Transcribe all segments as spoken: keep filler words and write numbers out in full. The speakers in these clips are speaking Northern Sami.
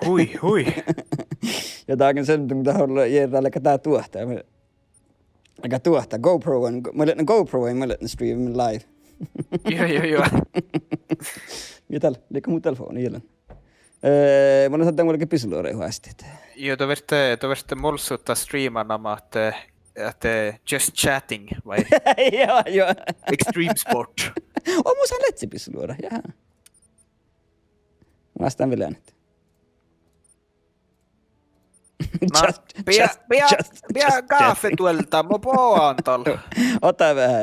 Hui, hui. Ja dagen søndag dat ollu jearrá leaga dá duohta. Leaga duohta, GoPro, mun lean GoPro, mun lean streama live. Juo, juo, juo. Mii dál, leaga mu telefovdna ii lean. Eh, mun lean sádden vuolgit bisulára juo ástit. Juo, dat verte, dat verte molsut dat streama namma ahte, ahte just chatting vai? Juo, juo. Extreme sport. Oh, mus lei ledje bisulára, jaa. Mun ástin vel leat. Na, just, pea, just, pea, just, pea just chatting. Gáfeduolda, mo bođán dal. Ođđa veahá.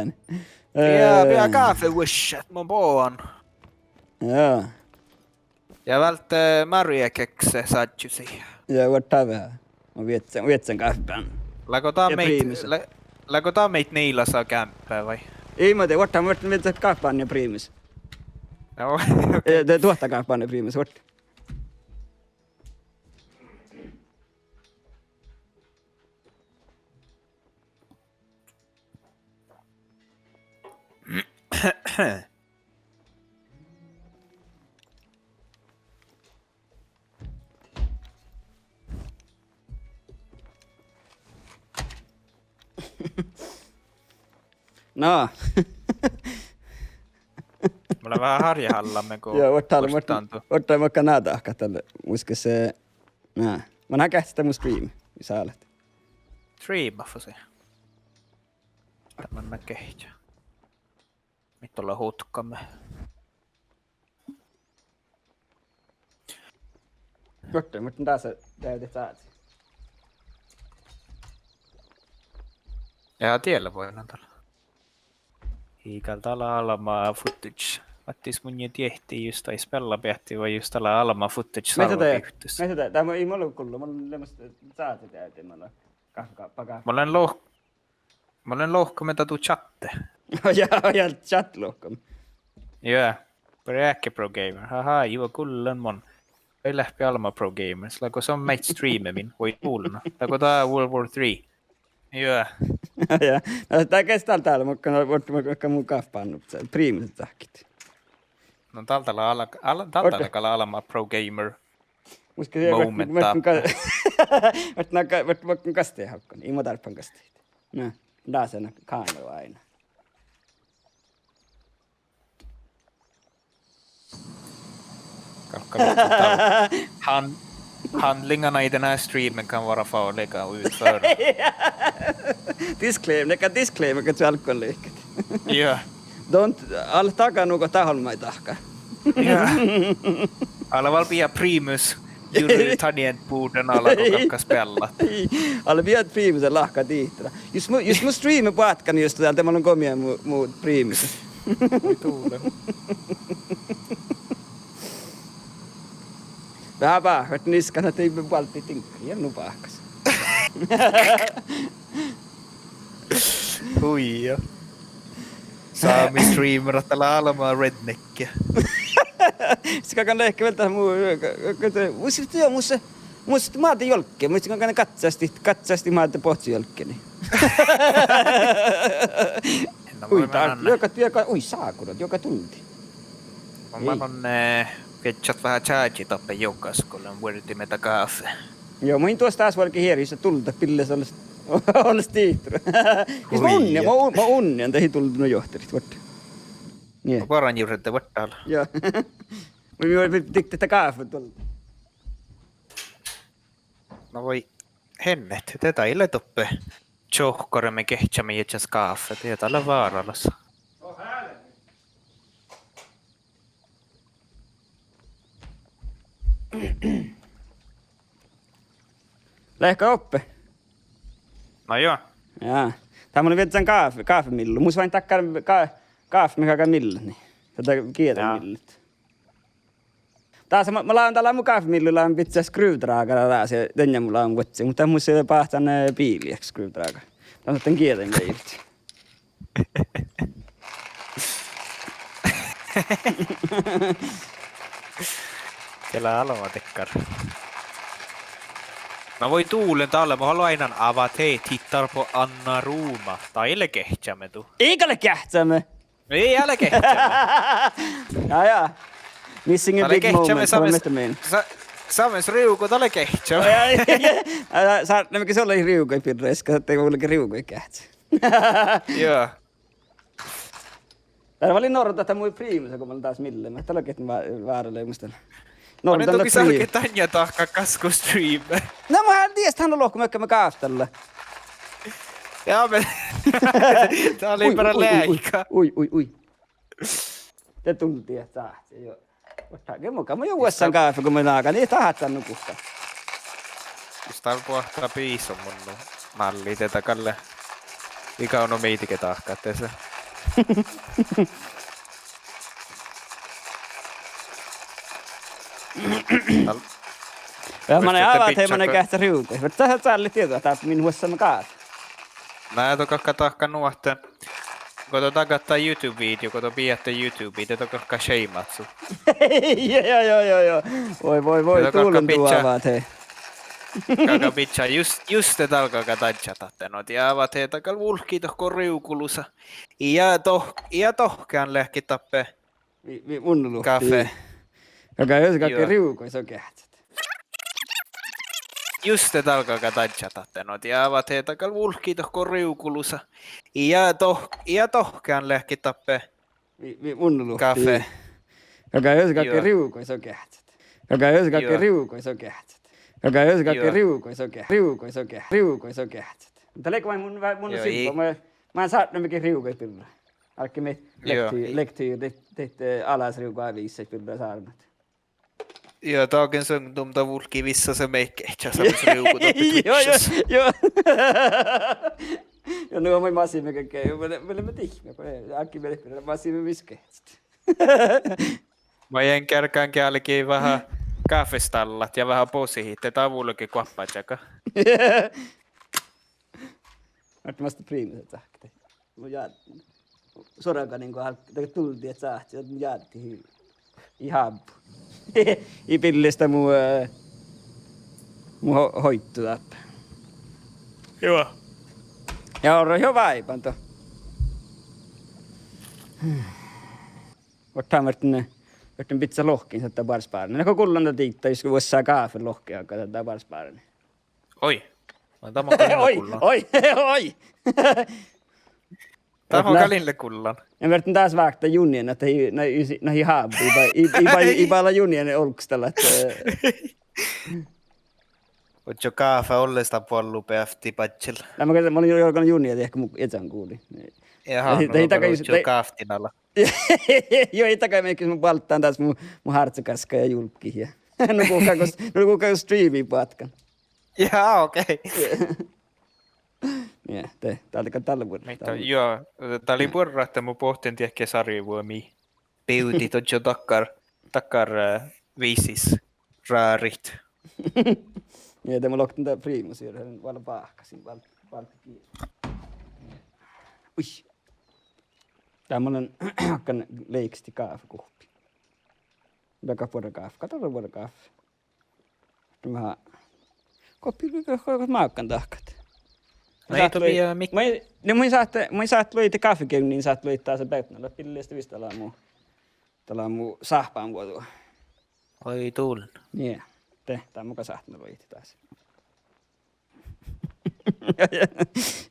Pea, pea eh, gáfevuoššat, mo bođán. Jaa. Ja váldit, eh, Mario Kart sádjusii. Ja vuorddá veahá. Mun viežžan, viežžan gáfebeana. Leago dat ja meid, primus. Le-, leago dat meid niilasa gámppá vai? Ii, ma de vuorddá, vuorddá, viežžan gáfebeana ja primus. Joo, okei. Eh, de duohta gáfebeana ja primus, vuorddá. Na. Mun lean veahá hárjehallan go. Joo, vuorddá, vuorddá, vuorddá makkár ná dahkat dalle, muhto se, na. Mun han geahččat mu streami, mis sálet. Streama fasi. Tamán na geahččá. Mii dolle hutkamme. Goarten, muhto dás, dás, dás. Ja diela boinan dal. Ii gal dal leat almma footage. Attis mun in dieđe jus daid spellabeahtti vai jus dal leat almma footage. Mii sárvvabeahtti. Mii sárvva, dá mun ii, mun lean gullo, mun lean leamaš sáti deaide, mun lean. Ka-, ka-, paga. Mun lean loh-, mun lean lohkame dá du chatte. Ja, ja, chat lohkame. Juo. Brákke pro gamer. Aha, juo, gullen mun. Gal leat almma pro gamers. Leago son maid streamamin. Vuoi dulna. Leago dá World War Three. Juo. Ja. Na, dá ges dal dal, mun gal, mun, mun gal mu gáfebeana, primus sáhkkit. No dal dal leat al-, al-, dal dal gal leat almma pro gamer. Muhto moment. Mat-, mat-, mat-, mat-, mat-, mat-, mat-, gastehávkan. Ii, ma dárppan gastehit. Na, dás lea kámera ain. Galggai vittu dál. Han-, handlingarna i den här streamen kan vara farliga att utföra. Disclaimer, gal disclaimer, gal alkoholiikkat. Joo. Don't, ale taga nugo taholmai dahka. Joo. Ale vel bia primus, juri tanienpuuden ala go galggai speallat. Ale bia primus ja lahka dihte. Jus mu, jus mu streami boatkán, jus dal de mun lean gomia mu, mu primus. Oi tuule. Veahá báhkit, niskahit, ahte ii buolbbi diŋgga, ja nu báhkis. Hui, ja. Sámi streamerat dal leat almma redneck. Sis galggan lehket vel dat mu, mus, ja, mus, mus Mádde juolgge, mus galggan gaccastit, gaccastit Mádde bohccojolggii. No, ui, dá, juoga, juoga, ui, ságurat, juoga dulde. Mun, mun, eh, viežžan veahá čážit doppe juogas go lean vuordit mii gáfe. Joo, mun in duos dás vuolgit eará, jus duldat billeis olles, olles dihtru. Jus mun, hui, ja, mun, mun unnean dahje duldet nu johtilit vuorddá. Nie. Boaran jurret vuorddá. Joo. Mun, mun dihte gáfe dulde. Na vuoi, hennet, de dat ii leat doppe čohkkare mii geahččamet ja čas gáfe, de dat lea váralas. Leat doppe? Na joo. Jaa. Dá mun viežžan gáfe, gáfemillu. Mus oaidná dakkár gá-, gáfemillu, gáfemillu, nie. Dá gieđa millu. Dás, ma, ma lean dal mu gáfemillu, lean bidjat skruvdragara dás, ja dan mun lean vuodjit, muhto mus lea báhcán, eh, biili skruvdraga. Dan, dan gieđain lei. Diet leat almma dakkár. Na vuoi dulen dalle, mun lean oaidnán Avate tittar på Anna Roma. Dat ii leat geahččame du. Ii gal leat geahččame. Ii, ale geahččame. Ja, ja. Missing a big moment for Metamin. Sa-, Sápmelaččas rivgu, dat lea geahččat. Ja, ja, ja. Sártnemiga son lei rivgu birra, eska de vulge rivgu geahččat. Juo. Dál vel in norra dat mu primus go mun dás mille, ma dat lea geahččat vá-, vára lei mus dal. Norra dat lea primus. Dál ge dán ja dahkat gaskku stream. Na mun dieđusge han lohku mekka me gáftalle. Ja, mun, dat lei bara leaika. Ui, ui, ui. De dulde ja sáhte, juo. Vuoi, ge muka, mun jo vuossan gáfe go mun ágan, ii dat háhcán nu guhká. Jus dál boahtá bisom mun nu mállii, de dat gal lea. Iga nu miidege dahkat desa. Dál. Ja man eai ávat, hei, man eai geahččat rivgu. Vel dat sállit dieđu, dat min vuossan gáfe. Na, dat galgá dahkat nu ahte go don dagat dan YouTube-video, go don bidjat dan YouTube, de don galgá šeimat su. Jo, jo, jo, jo. Vuoi, vuoi, vuoi, dán galgá duođa bidjat, hei. Galgá bidjat, jus-, juste dál galgá dadjat ahte no, die ávat, hei, dat gal vulggii dohko rivgulusa. Ii doh-, ii dohkehan leahkit dáppe. Mii, mii, mun luhtii. Gáfe. Galgá, jus galgá rivgu, son geahččat. Juste dál galgá dadjat ahte no, die ávat, hei, dat gal vulggii dohko rivgulusa. Ii doh-, ii dohkehan leahkit dáppe. Mii, mii, mun luhtii. Gáfe. Galgá, jus galgá rivgu, son geahččat. Galgá, jus galgá rivgu, son geahččat. Galgá, jus galgá rivgu, son ge-, rivgu, son ge-, rivgu, son geahččat. Dat lei go mun, mun sibba, ma, ma sártnemiga rivgu birra. Álggii mii lektui-, lektui dihte, eh, alasrivgu aviissaid birra sármat. Ja dagen søgndom dat vulggii vissa som ii geahčča, sápmelaččas rivgu dáppe Twitchis. Jo, jo, jo. Ja nu mun massimin ge-, ge-, mii le-, mii leimmet dihte, go álggii mii leimmet massimin mis geahččat. Mun in geargan gealgi veahá gáfestallat ja veahá bosihit, dat vulge guoppažaga. Ahte masta primus dat sáhte. Mun ja-, sorganin go hál-, dat dulde ja sáhte, mun jáddin ii hábbu. Ii billesta mu, eh, mu ho-, hoiddu dáppe. Juo. Ja orro jo váiban do. Vuoi, mun ferten, ferten bidjat lohkkin sáhttá boares bárani. Na go gullan dat diidda, jus go vuossá gáfe lohkki, aga dat boares bárani. Oi. Na, dat mun gal in leat gullan. Oi, oi. Dat mun gal in leat gullan. Ja ferten dás váhkit juniin ahte ii, na, ii, na ii hábbu, ii ba-, ii, ii ba-, ii bala juniin olggos dalle ahte, eh. Ožžo gáfe olles dan buollu beavtti badjel. Na mun gal, mun lean jorgan juniin diehko mu iežan guli. Jaha, no dat vel ožžo gávtti nala. Juo, ii dagai mihkkege, mun bálddán dás mu, mu hárttogaska ja julgit ja. Nu guhká gos, nu guhká gos streami boatkán. Jaa, okei. Nie, de, dál lea, dál lea buorre. Muhto juo, dat lei buorre ahte mun bohten diekkár sarjavuomi. Bivdit ožžo dakkár, dakkár, eh, visis rárit. Nie, de mun lohken dan primus, ja vel báhkasin, bál-, bálkki. Ui. Dál mun lean, hakkan leikestit gáfeguhppi. Dakkár buorre gáfe, gal dat lea buorre gáfe. Veahá. Guhppi, guhppi máŋga dahkat. Na, ii dat lei, mik-, mun, na mun in sáhte, mun in sáhte luoidit gáfegevdnui, in sáhte luoidit dasa beavdna, dat billii vissa dal mu, dal mu sáhpánvuođu. Oi dullen. Nie. De, dál mun gal sáhtán luoidit dasa.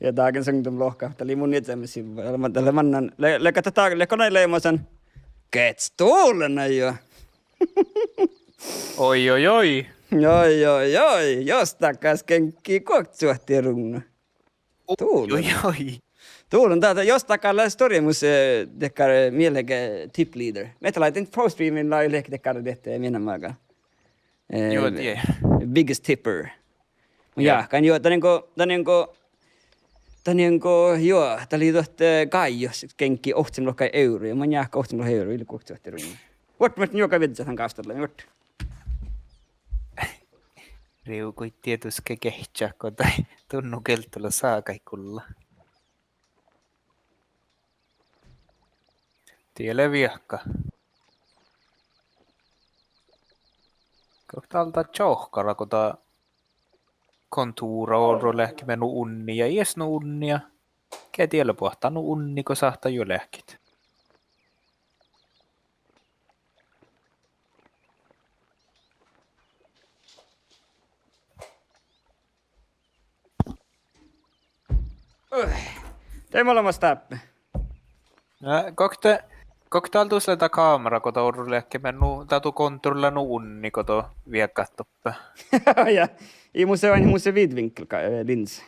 Ja dagen søgndom lohká, dat lei mun iežamet sivva. Dat lea, dat lea mannan, lea, lea, dat, dat, lea, go nai leamasan. Gets dullen, juo. Oi, oi, oi. Oi, oi, oi. Jos dakkár skeŋkki guoktesuohtiruŋŋa. Oi, oi, oi. Dullen, dat, dat, jos dakkár lea stuorra mus, eh, dakkár, eh, mielege tip leader. Mii leat dan pro streamin lea lehpet dakkár diet, eh, miehen máŋga. Eh, juo, die. Biggest tipper. Mun jáhkán, juo, dat lea go, dat lea go, dat lea go, juo, dat lei dat, eh, Gaio skeŋkki ovccinuppelot lohkat evrot, ja mun jáhkán ovccinuppelot evrot, ii leat guoktesuohtiruŋŋa. Vuortán, muhto juoga viežžat dan gávstalle, vuortán. Rivgui dieđusge geahččat go dai dutnui gielddolaga ságaid gullá. Die lea viehka. Guokte dal dat čohkkara go dat kontuvra orro leahkit nu unni ja ies nu unni ja ge diela boahtá nu unni go sáhttá juo leahkit. De olmmoš dáppe. Na, guokte, guokte dál dus lea dat kámera go dat orru leahkit, nu, dat du kontrollat nu unni go dat vieggát doppe. Ja, ii mus lea, mus lea vidvinkel ka-, eh, linsa.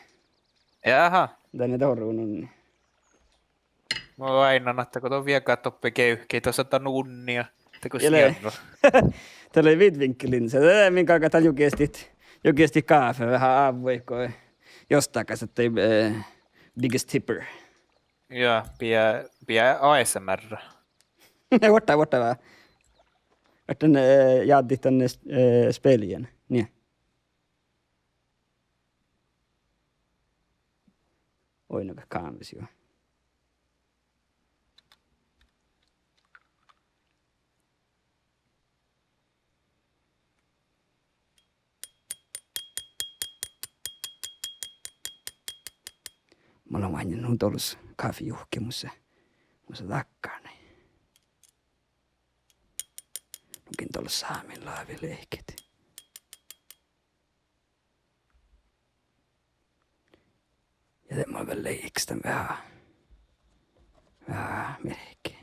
Jaha. Dan lea dat orru unni. Mun oainnán ahte go dat vieggát doppe geavahit, dat son dan unni ja dat gos lea. Dat lea vidvinkel linsa. Dat lea min galgá dál juo geastit, juo geastit gáfe veahá ávvui go jostágas ahte, eh, biggest tipper. Ja, pidä, pidä A S M R. Vuotta, vuotta veahá. Ahte, eh, jáddit dan, eh, spelien. Nie. Oaidnagat gáfes juo. Mun lean oaidnán nu dološ gáfejuhke mus lea, mus lea dakkár. Nu gal dološ sámi láve lehket. Ja de mun vel lehkestán veahá, veahá mihkkege.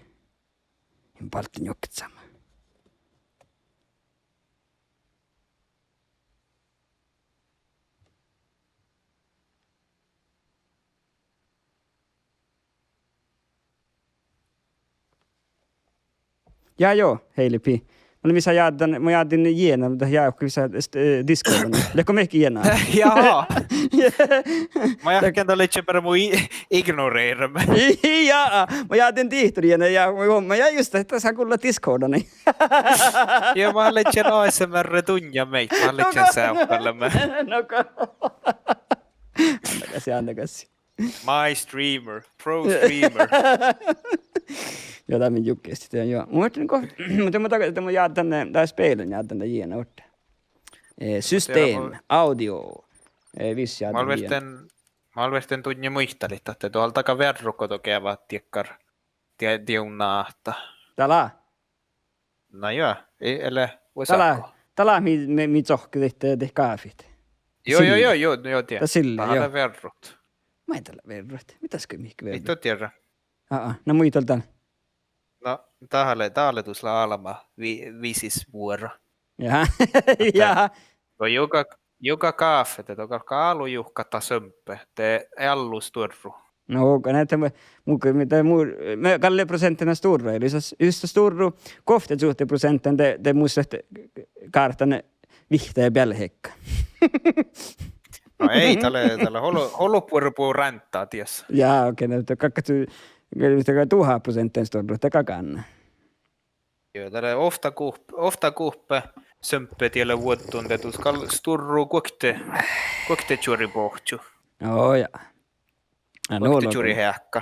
In baltten juokkemat. Ja, joo, Heili P. Mun lean visot jáddan, mun jáddin jiena, dat ja, go visot, eh, Discordiin. Leatgo mihkkege jiena? Ja. Ma jáhkán dalle čeppara mu i-, ignorere. Ja, mun jáddin dihtor jiena ja, mun, mun ja just dat, dat sii gullat Discordiin. Ja ma lean A S M R dunja mii, ma lean seavkkaluomme. No go. Annagas, ja annagas. My streamer, pro streamer. Ja, dat mii juo geastit, ja, ja. Muhto go, muhto, muhto, de mun jáddan, eh, dat spelen jáddan dat jiena orru. Eh, system, audio. Eh, vis jáddan jiena. Mii viehttiin, mii viehttiin dunje muitalit ahte doaldaga vearrut go dat geavahit dakkár, die-, dievdna ahte. Dá lea. Na juo, e-, ele, dat lea, vuosakko. Dat lea mii, mii, mii čohkkidit, eh, de gáfit. Jo, jo, jo, jo, jo, die. Dat sille, jo. Vearrut. Maid dat lea vearrut. Mii dat gal mihkkege vearrut? It dieđe. Aa, na muital dál. Na, dat lea, dat lea dus lea albma vi-, visis vuoro. Ja. Ja. Go juoga, juoga gáfe, de dat galgá álo juhkat dat sumpet, de eallu stuorru. No, go ne, de mu-, mu-, de mu-, me galle proseantta stuorra, eli sas, jus stuorru, guovtte čuhtte proseantta, de, de mus leat gártan vihtta ja beallet hekka. No eai, dat lea, dat lea hol-, hol-, buorre bu ránta dies. Ja, okei, no, de galggat du, galggat du duhát proseantta stuorru, de galgá. Jo, dat lea ovtta guhp-, ovtta guhpe sumpet diet lea vuoddun, de dus gal stuorru guokte, guokte čuori bohču. Ó ja. Ja, guokte čuori heakka.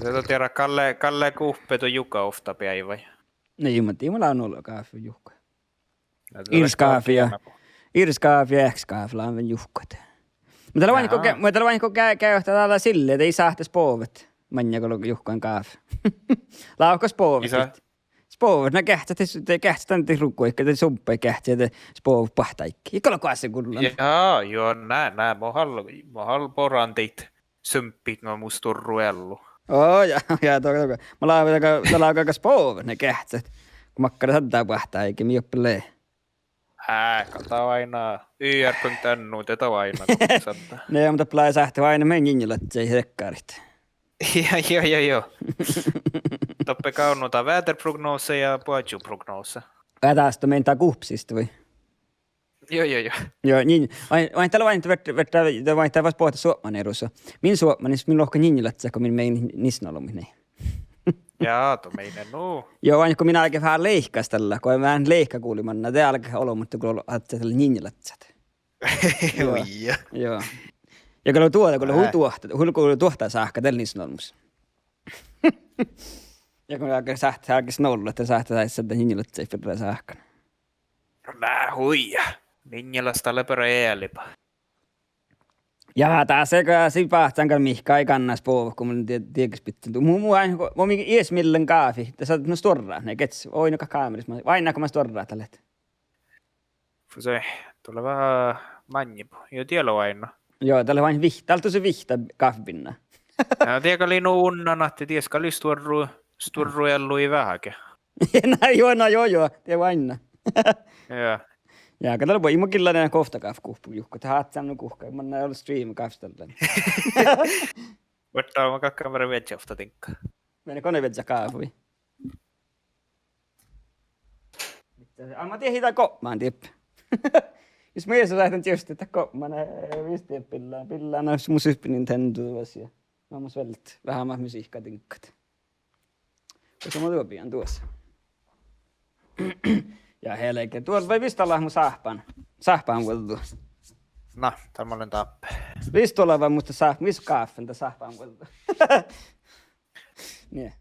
De dat dieđát galle, galle guhpe dat juhkat ovtta beaivái. Na, ii, muhto ii mun lean olu gáfe juhkat. Iris gáfe ja, iris gáfe ja eahkes gáfe lean vel juhkat. Muhto dat lea váinnát go ge-, muhto dat lea váinnát go ge-, geavahit dat lea sille, de ii sáhte spovet maŋŋá go lea juhkan gáfe. Lávkos spovet. Spovet, na geahččat, de, de geahččat dan de rugoiga, de sumppai geahččat, de spovet boahtá áigge. Ii gal goassege gullan. Ja, jo, na, na, mo hal-, mo hal- boran daid sumppiid nu mu stuorru eallu. Ó, ja, ja, dohko, dohko. Mun láven, dat lávkos spovet, na geahččat. Go makkár dat boahtá áigge, mii doppe lea. Ää, gal dat oaidná, Y R punkt N O, de dat oaidná, go sáhttá. Ne, muhto doppe lea sáhte oaidná mii ninjalaččaid dekkáriid. Ja, jo, jo, jo. Doppe gávdno dat veaderprognose ja boađuprognose. Gal das dat mii dat guhpesiste vai? Jo, jo, jo. Jo, nin-, vai, vai dat lea váinnát, vert-, vert-, dat vai dat vas bohte suopmanerusa. Min suopmanis, min lohká ninjalaččat go min mii nissonolbmuid, nie. Ja, dat mii nu. Jo, vai go min álgá veahá lehkastit dalle, go min lehkaguvlii manná, de álgá olbmot go lea, ahte dalle ninjalaččat. Jo. Ui, ja. Jo. Ja go lea duohta, go lea hui duohta, hui go lea duohta sáhka dalle nissonolbmus. Ja go álgá sáhttá, álgá nollat, de sáhttá, sáhttá ninjalaččaid birra sáhkan. Ná hui. Ninjalaš dat lea beare ealiba. Ja, das gal sii báhcán gal mihkkege, ii gánná spovet go mun die-, dieđusge bidjen. Mu-, mu-, ain-, mu-, mii ies millan gáfi, das lea nu stuorra, ne gets, oaidnagat kámeris, ma-, oaidná go man stuorra dat lea. Fusai, dat lea veahá maŋŋebu. Jo, dat lea oaidná. Juo, dat lea ain vihtta, dat lea dušše vihtta gáfibinna. Ja, dat gal lei nu unnan ahte dieđusge gal lei stuorru, stuorru eallu veahá ge. Na juo, na juo, juo, dat oaidná. Ja. Ja, go dat lea buot, ii mun gilla dán ovtta gáfeguhppu juhkat, dat ádján nu guhká, manná ol stream gáfestallain. Vuorddal mun galggan beare viežžat ovtta diŋgga. Mii go viežžat gáfui. Aa, mun dehe dán gobman dieppe. Jus mun iežan sáhtán dieđusge dán gobman, eh, vis dieppe billá, billá, na, mun suppan Nintendo duos ja. Na mun velden veahá musihkadiŋggat. Duos mun duobbidan duos. Ja helge, duol vai visot leat mu sáhpán, sáhpánuođđu. Na, dál mun lean dáppe. Visot leat mu sáhp-, visot gáffan dan sáhpánuođđu. Nie.